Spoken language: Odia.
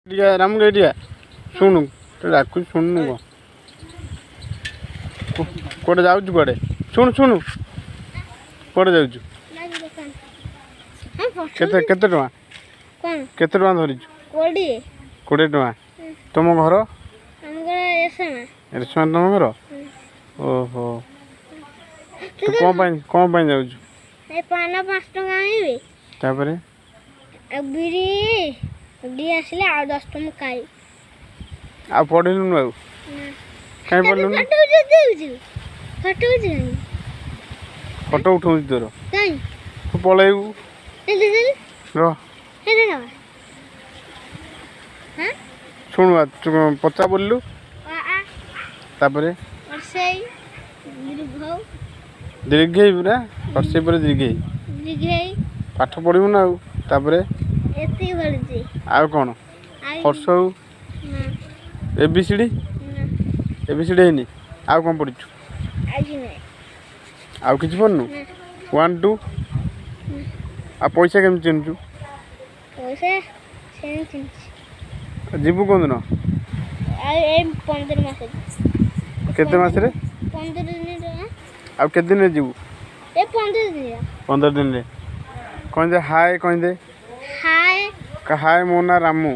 ଟିକେ ରାମୁ, ଏଇଠିଆ ଶୁଣୁ, ତୁ ଡାକୁଛି ଶୁଣୁନୁ କ'ଣ? କୁଆଡ଼େ ଯାଉଛୁ? କୁଆଡ଼େ? ଶୁଣୁ ଶୁଣୁ, କୁଆଡ଼େ ଯାଉଛୁ? କେତେ କେତେ ଟଙ୍କା, କେତେ ଟଙ୍କା ଧରିଛୁ? 20 ଟଙ୍କା। ତୁମ ଘର ଏରସମା? ତୁମ ଘର? ଓହୋ, ତୁ କ'ଣ ପାଇଁ, କ'ଣ ପାଇଁ ଯାଉଛୁ? ପାନ 5 ଟଙ୍କା ଆଣିବି, ତାପରେ ଆଉ ବିରି ଆସିଲେ ଆଉ 10 ଟଙ୍କା ଖାଇ। ଆଉ ପଢ଼ିଲୁନୁ? ଆଉ କାହିଁ ପଢ଼ିଲୁନୁ? ଫଟୋ ଉଠଉଛି ତୋର, ତୁ ପଳେଇବୁ। ରହ, ଶୁଣୁ, ପଚା ବୋଲିଲୁ, ତାପରେ ଦୀର୍ଘେଇ, ପୁରା ହର୍ଷେଇ ପରେ ଦୀର୍ଘେଇ। ପାଠ ପଢ଼ିବୁ ନା ଆଉ? ତାପରେ ଆଉ କ'ଣ? ହର୍ଷ ହଉ, ଏ B C D? A B C D ହେଇନି? ଆଉ କ'ଣ ପଢ଼ିଛୁ? ଆଉ କିଛି ପଢ଼ିନୁ? 1 2? ଆଉ ପଇସା କେମିତି ଚିହ୍ନୁଛୁ? ଯିବୁ କୋଉଦିନ? କେତେ ମାସରେ? ଆଉ କେତେ ଦିନରେ ଯିବୁ? 15 ଦିନରେ। କହିଦେ ହାଏ, କହିଦେ ହାଏ। ମୋ ନାଁ ରାମୁ।